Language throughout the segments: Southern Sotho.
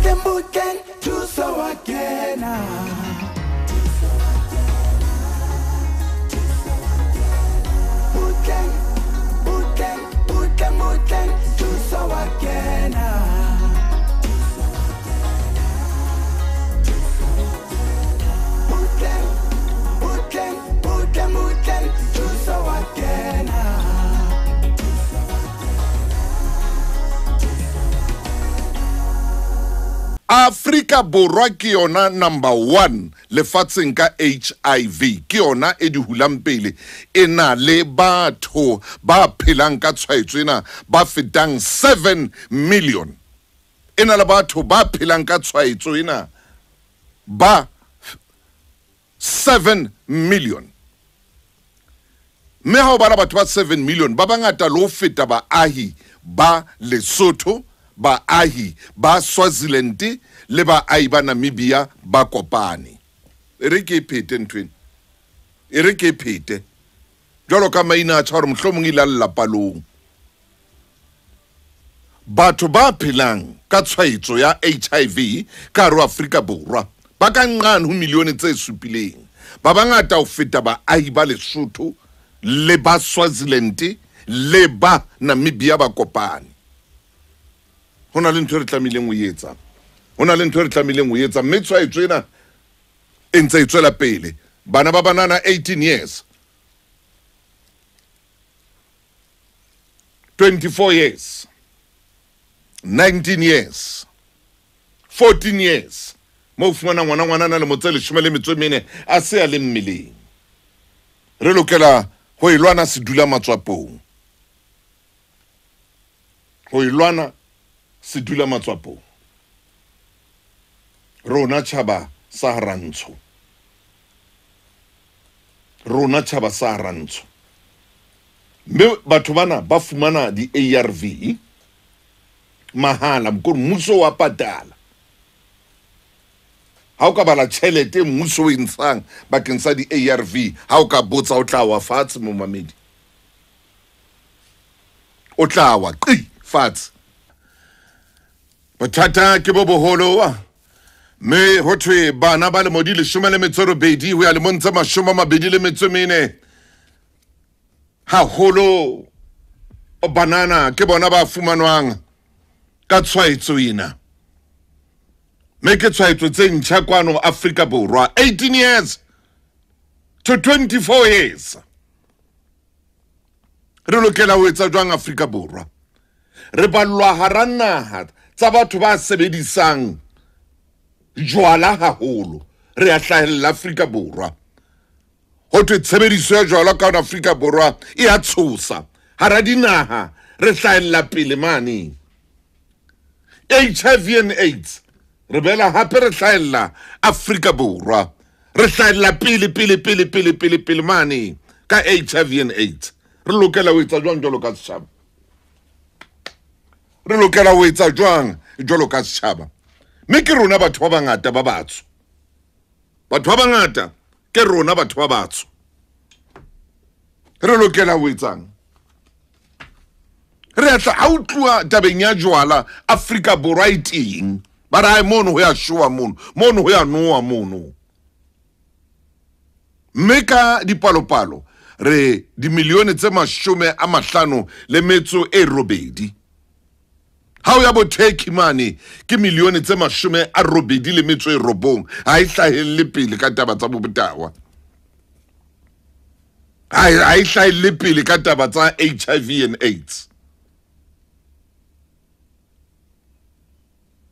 Butleng butleng thuso wa kena. Butleng butleng butleng butleng thuso wa kena. Butleng butleng butleng butleng thuso wa kena. Afrika Borwa ke yona number 1 lefatsheng ka HIV, ke yona e di hulang pele, e na le batho ba phelang ka tshwaetso ena ba fetang 7 million. E na le batho ba phelang ka tshwaetso ena ba 7 million. Mme ha o bala batho ba 7 million ba bangata le ho feta baahi ba Lesotho, baahi ba Swaziland le baahi ba Namibia ba kopane. E re ke phete nthwena, e re ke phete jwalo ka maina a tjha hore mohlomong ile a lelapalong. Batho ba phelang ka tshwaetso ya HIV ka hare ho Afrika Borwa ba ka nqane ho milione tse supileng, ba bangata ho feta baahi ba Lesotho le ba Swaziland le ba Namibia ba kopane. Ho na le ntho e re tlamehileng ho etsa, ho na le ntho e re tlamehileng ho etsa, mme tshwaetso ena e ntse e tswela pele. Bana ba banana 18 years, 24 years, 19 years, 14 years, mo fumana ngwana ngwana na le motse 14 a se a le mmeleng. Re lokela ho e lwana sedula matswapong, ho e lwana sedula matswapong. Rona tjhaba sa rantsho, rona tjhaba sa rantsho. Mme batho bana ba fumana di-ARV mahala, mokore mmuso wa patala. Ha o ka bala tjhelete mmuso o e ntshang bakeng sa di-ARV, ha o ka botsa o tla wa fatshe momamedi, o tla wa qi fatshe. Bothata ke bo boholo, mme ho thwe bana ba lemo di 18 ho ya lemong tse 24, haholo banana ke bona ba fumanwang ka tshwaetso ena. Mme ke tshwaetso tse ntjha kwano Afrika Borwa, 18 years to 24 years. Re lokela ho etsa jwang Afrika Borwa? Re ballwa hara naha tsa batho ba sebedisang jwala haholo, re a hlahella Afrika Borwa. Ho thwe tshebediso ya jwala ka Afrika Borwa e a tshosa, hara dinaha re hlahella pele mane. HIV and AIDS re bela hape re hlahella Afrika Borwa, re hlahella pele pele pele pele pele pele mane ka HIV and AIDS. Re lokela ho etsa jwang jwalo ka setjhaba? Re lokela ho etsa jwang jwalo ka setjhaba? Mme ke rona batho ba bangata ba batsho, batho ba bangata ke rona batho ba batsho. Re lokela ho etsang? Re atla ha o tluwa tabeng ya jwala Afrika Borwa e teng, ba re mono ho ya showa mono, mono ho ya nowa mono. Mme ka dipalopalo re dimilione tse 58. Ha o ya bo Turkey mane ke milione tse 89, ha e hlahelle pele ka taba tsa botawa, ha e hlahelle pele ka taba tsa HIV and AIDS.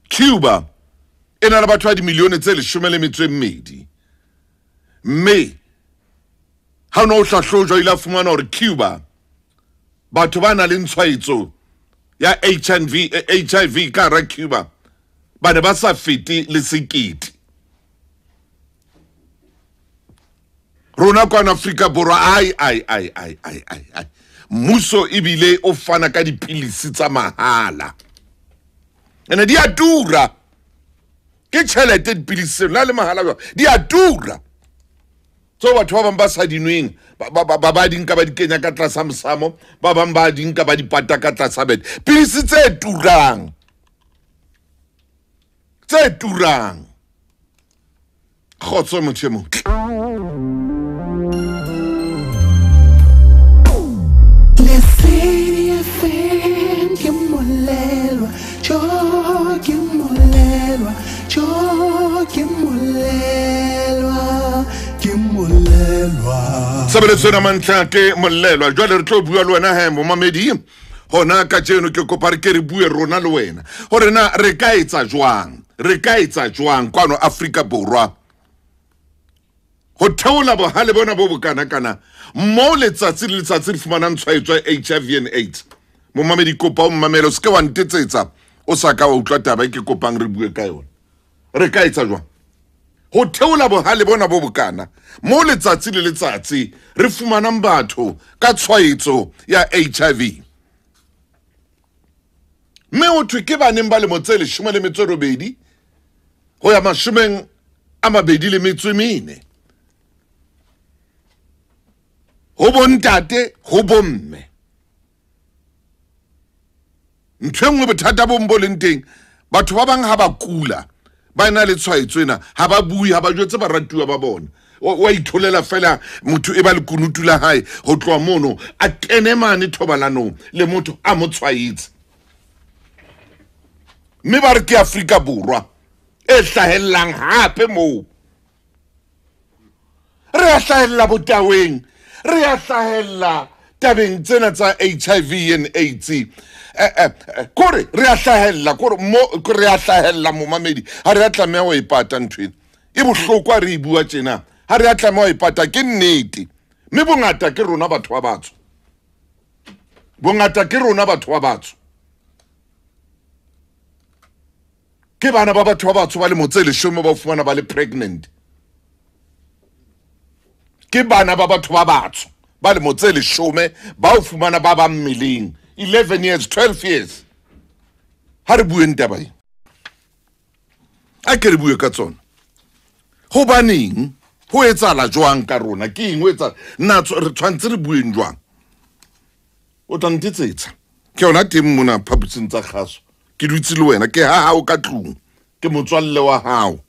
Cuba e na le batho ba dimilione tse 12, mme ha o no hlahlojwa ile a fumana hore Cuba batho ba na le tshwaetso ya HIV ka hara Cuba ba ne ba sa fete le 1,000. Rona kwana Afrika Borwa ai ai ai ai ai ai ai, mmuso ebile o fana ka dipilisi tsa mahala, ene di a tura. Ke tjhelete dipilisi la le mahala jwang, di a tura. Tseo batho ba bang ba sa dinweng ba di nka ba di kenya ka tlasa mosamo, ba bang ba di nka ba di pata ka tlasa bed. Pilisi tse turang Tse turang. Kgotso motho e motle. Lesedi FM ke molelwa, jo ke molelwa, jo ke molelwa, ke molelwa. Tshebeletso ena mantlha ke molelwa. Jwale re tlo bua le wena he momamedi. Hona kajeno ke kopa re ke re bue rona le wena hore na re ka etsa jwang, re ka etsa jwang kwano Afrika Borwa ho theola bohale bona bo bokanakana mo letsatsi le letsatsi re fumanang tshwaetso ya HIV and AIDS. Momamedi kopa o mmamele, o se ke wa ntetsetsa o sa ka wa utlwa taba e ke kopang re bue ka yona. Re ka etsa jwang ho theola bohale bona bo bokana mo letsatsi le letsatsi re fumanang batho ka tshwaetso ya HIV? Mme ho thwe ke baneng ba lemo tse 18 ho ya 24. Ho bontate, ho bomme. Ntho e nngwe bothata bo leng teng, batho ba bang ha ba kula, ba na le tshwaetso ena, ha ba bue, ha ba jwetse baratuwa ba bona. Wa itholela fela motho e ba lekunutu la hae, ho tloha mono a kene mane thobalanong le motho a mo tshwaetse. Mme ba re ke Afrika Borwa e hlahellang hape moo. Re a hlahella botaweng, re a hlahella tabeng tsena tsa HIV and AIDS. Kore re a hlahella, kore mo re a hlahella momamedi, ha re a tlameha ho ipata ntho ena. E bohlokwa re e bua tjena, ha re a tlameha ho ipata, ke nnete. Mme bongata ke rona batho ba batsho. Bongata ke rona batho ba batsho. Ke bana ba batho ba batsho ba lemo tse 10 ba fumana ba le pregnant. Ke bana ba batho ba batsho ba lemo tse 10 ba fumana ba ba mmeleng 11 years, 12 years. Ha re bueng taba e. A ke re bue ka tsona. Hobaneng ho etsahala jwang ka rona? Ke eng ho etsahala? Na re tshwantse re bueng jwang? O tla ntetsetsa. Ke yona teng mona phaposing tsa kgaso. Ke dutse le wena, ke ha hao ka tlung, ke motswalle wa hao,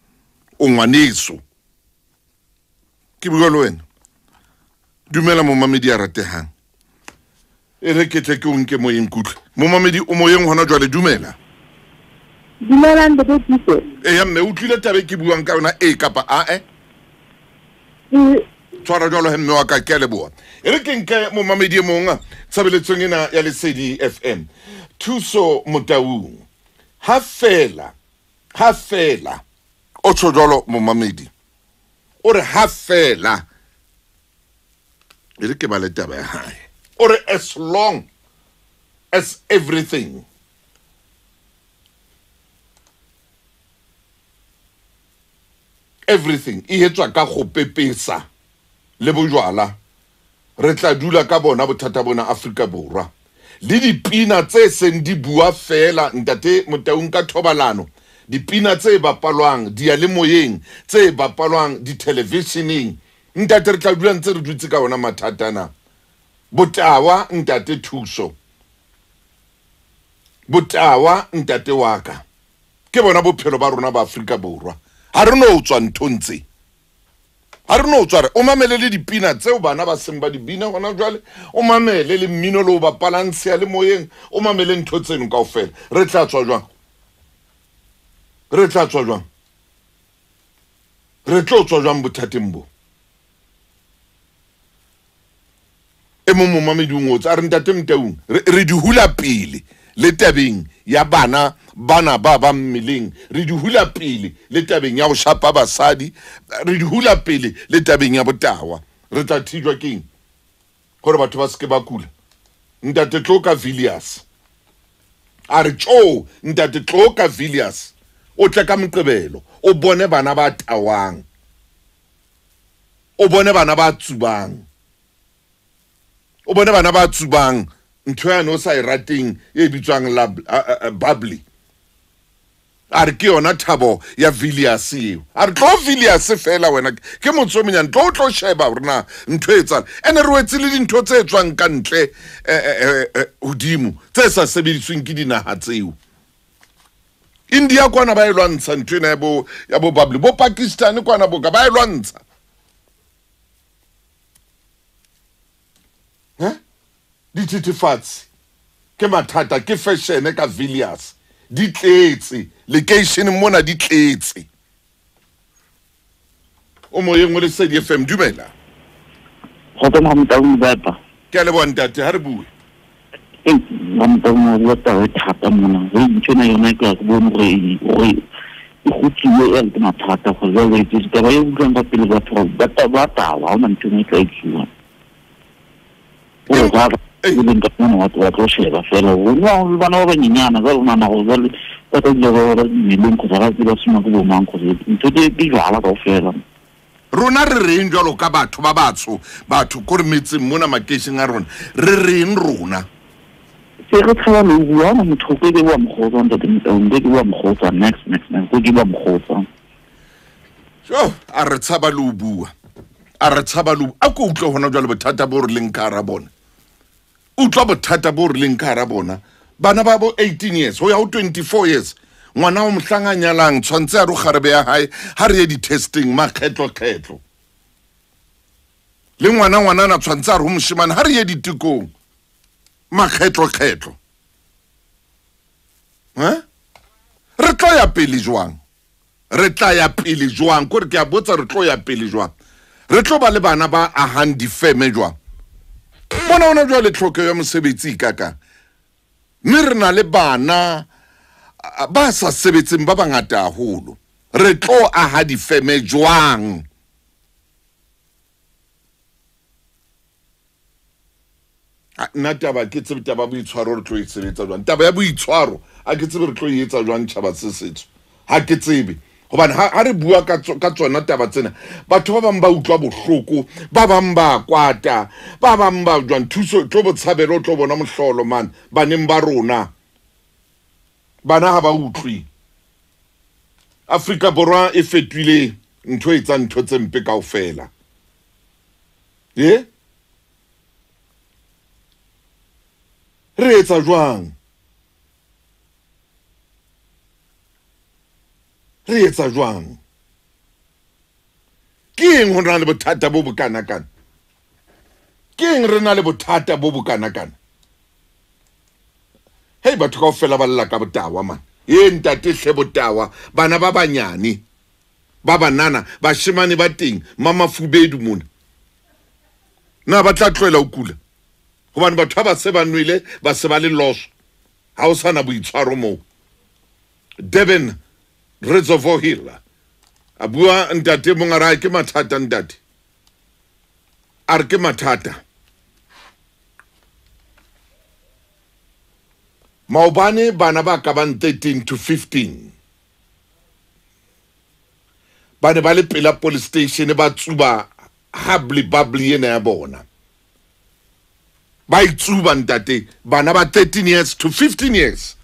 o ngwaneso. Ke bua le wena. Dumela momamedi a ratehang. E re ke tle ke o nke moyeng kutlwe. Momamedi o moyeng hona jwale, dumela. Dumela ntate Tito. Eya mme, o utlwile taba e ke buang ka yona e kapa a e? Tshwara jwalo he mme wa ka, ke a leboha. E re ke nke momamedi e mong tshebeletsong ena ya Lesedi FM. Thuso Motaung. Ha fela, o tjho jwalo momamedi. O re ha fela. E re ke bale taba ya hae. O re as long as everything e etswa ka go pepesa le bojwala, re tla dula ka bona bothata bona Afrika Borwa. Le dipina tse seng di bua fela ntate Motaung ka thobalano, dipina tse bapalwang diyalemoyeng, tse bapalwang ditelevisheneng, ntate re tla dula ntse re dutse ka ona mathata ana. Botawa ntate Thuso, botawa ntate wa ka, ke bona bophelo ba rona ba Afrika Borwa. Ha re no tswa nthong tse, ha re no tswa. Re o mamele le dipina tseo bana ba seng ba di bina hona jwale, o mamele le mmino le o bapalang seyalemoyeng, o mamele ntho tseno kaofela. Re tla tswa jwang? Re tla tswa jwang? Re tlo tswa jwang bothateng bo? E mong momamedi o ngotse a re ntate Motaung, re di hula pele le tabeng ya bana bana ba ba mmeleng, re di hula pele le tabeng ya ho shapa basadi, re di hula pele le tabeng ya botawa. Re tla thijwa keng hore batho ba seke ba kula? Ntate tlo ka Villiers, a re tjo ntate tlo ka Villiers, o tle ka Moqebelo, o bone bana ba tawang, o bone bana ba tsubang, o bone bana ba tsubang ntho yane o sa e rateng e bitswang bubbly. A re ke yona thabo ya Villiers eo. A re tlo Villiers fela wena, ke motse o monyane, tlo tlo sheba hore na ntho e etsang. Ene re wetse le dintho tse tswang ka ntle hodimo, tse sa sebedisweng ke dinaha tseo. India kwana ba e lwantsha ntho ena ya bo bubbly, bo Pakistan kwana boka ba e lwantsha. Dithethefatsi ke mathata, ke fashion ka Villiers di tletse lekeisheneng mona, di tletse. O moyeng o Lesedi FM, dumela. Kgotsa Motaung Bapa. Ke a leboha ntate, ha re bue. Motaung o bua taba e thata mona. Re ntho ena yona ke a ke bone gore e gotsiwe e ke mathata gore jwale taba e utlwang ka pele batho ba tawa, ha hona ntho e tla etsuwa. Gore ba e leng ka mona batho ba tlo sheba fela gore bana ba banyenyana jwale o nahana gore jwale ba tla dula ba mmeleng kgotsa ba tseba sema ke bo mang kgotsa ntho di jwala kaofela. Rona re reng jwalo ka batho ba batsho, batho ko re metseng mona makeisheneng a rona, re reng rona? Se re tshaba le ho bua, motho ke ke wa mokgotsa ntate Motaung, ke wa mokgotsa next next next, ke wa mokgotsa. Jo, a re tshaba le ho bua, a re tshaba le a ko utlwe hona jwale bothata bo re leng ka hara bona. Utlwa bothata bo re leng ka hara bona. Bana ba bo 18 years ho ya ho 24 years, ngwana o mohlang a nyalang tshwantse a re kgarebe ya hae ha re ye di-testing makgetlo-kgetlo. Le ngwana ngwanana tshwantse a re ho moshemane ha re ye ditekong makgetlo-kgetlo. Re tlo ya pele jwang? Re tla ya pele jwang? Kore ke a botsa, re tlo ya pele jwang? Re tlo ba le bana ba ahang difeme jwang? Bona ona jwale tlhokeho ya mosebetsi e kakang. Mme re na le bana ba sa sebetseng ba bangata haholo. Re tlo aha difeme jwang? Nna taba ke tsebe taba ya boitshwaro re tlo e sebetsa jwang? Taba ya boitshwaro a ke tsebe re tlo e etsa jwang tjhaba se setso. Ha ke tsebe. Hobane ha re bua ka tsona taba tsena, batho ba bang ba utlwa bohloko, ba bang ba kwata, ba bang ba jwang thuso tlo botshabelo tlo bona mohlolo man baneng ba rona. Bana ha ba utlwe. Afrika Borwa e fetohile ntho e etsang ntho tse mpe kaofela. Re etsa jwang? Re etsa jwang? Ke eng ho na le bothata bo bokanakana? Ke eng re na le bothata bo bokanakana? Hei, batho kaofela ba lla ka botawa man. E ntate hle botawa, bana ba banyane, ba banana, bashemane ba teng, mamafubedu mona. Na ba tla tlohela ho kula? Hobane batho ba se ba nwele, ba se ba le loso. Ha ho sana boitshwaro moo. Durban Reservoir Hill. A bua ntate mongara ke mathata ntate. A re ke mathata. Maobane bana ba ka bang 13 to 15 ba ne ba le pela police station ba tsuba hubbly bubbly ena ya bona. Ba itsuba ntate, bana ba 13 years to 15 years.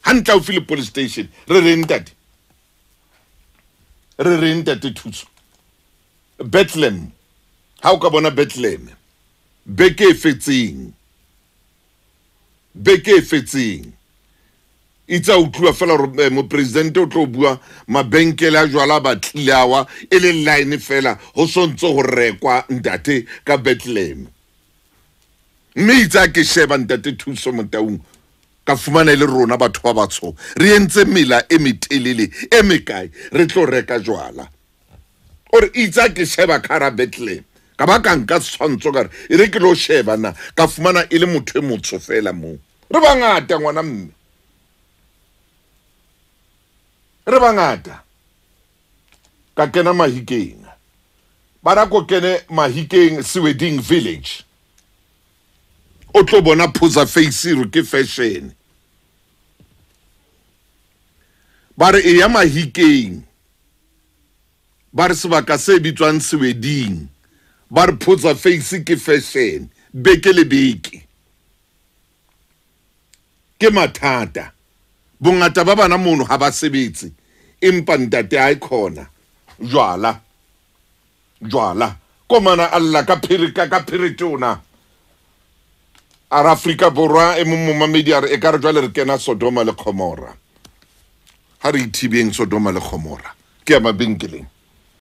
Hantle haufi le police station. Re reng ntate? Re reng ntate Thuso? Bethlehem. Ha o ka bona Bethlehem. Beke e fetseng. Beke e fetseng. Itse a utlwa fela hore mopresidente o tlo bua mabenkele a jwala ba tlile awa e le line fela ho sontso ho rekwa ntate ka Bethlehem. Mme itse a ke sheba ntate Thuso Motaung ka fumana e le rona batho ba batsho re entse mela e metelele e mekae re tlo reka jwala. Ore itse a ke sheba kara Bethlehem ka ba ka nka setshwantsho ka re e re ke lo sheba na ka fumana e le motho e motsho fela moo. Re bangata ngwana mme. Re bangata. Ka kena Mahikeng. Ba ra ko kene Mahikeng Sweding Village. O tlo bona phosa face re ke fashion. Ba re e ya Mahikeng. Ba re sebaka se bitswang Sweding. Ba re phosa face ke fashion beke le beke. Ke mathata. Bongata ba bana mono ha ba sebetse empa ntate a khona jwala jwala komana alla ka phirika ka phiritona. A re Afrika Borwa e mong momamedi a re e ka re jwale re kena Sodoma le Gomora. Ha re ithibeng Sodoma le Gomora. Ke ya mabenkeleng.